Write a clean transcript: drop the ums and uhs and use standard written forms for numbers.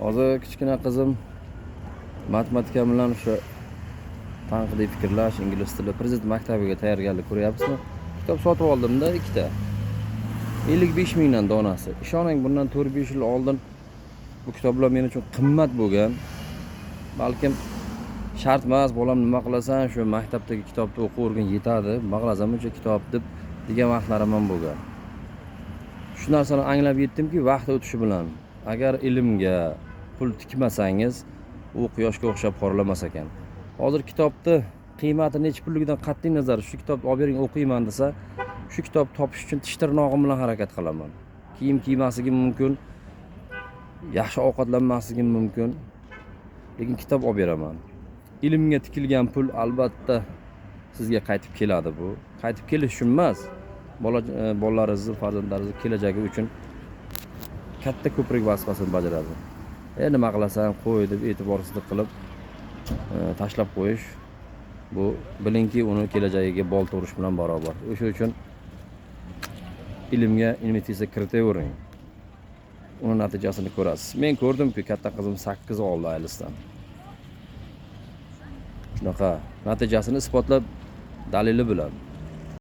Hozir kichkina qizim matematika bilan o'sha tanqidiy fikrlash, ingliz tili, prezident maktabiga tayyorgarlik ko'ryapmizmi? Kitob sotib oldimda ikkita. 55 mingdan donasi. Ishoning, bundan 4-5 yil oldin bu kitoblar men uchun qimmat bo'lgan. Balkim shart emas, bolam, nima qilasan, shu maktabdagi kitobni o'qivergin, yetadi, nima qilasan buncha kitob deb degan vaqtlarim ham bo'lgan. Shu narsani anglab yetdimki, vaqt o'tishi bilan agar ilmga pul tikmasangiz, u quyoshga o'xshab porlamas ekan. Hozir kitobni qiymati necha pulligidan qat'iy nazar, shu kitobni olib bering, o'qiyman desa, shu kitob topish uchun tish tirnog'im bilan harakat qilaman. Kiyim kiymasligim mumkin, yaxshi ovqatlanmasligim mumkin, lekin kitob olib beraman. Ilmga tikilgan pul albatta sizga qaytib keladi bu. Qaytib kelish uchun emas, bola bolalaringizni, farzandlaringizni kelajagi uchun katta ko'prik vazifasini bajaradi. Nima qilasan, qo'y deb e'tiborsizlik qilib tashlab qo'yish, bu bilingki, uni kelajagiga bolta urish bilan barobar. O'sha uchun ilmga investitsiya kiritavering. Uni natijasini ko'rasiz. Men ko'rdimki, katta qizim 8 oldi IELTSdan. Shunaqa natijasini isbotlab, dalili bilan.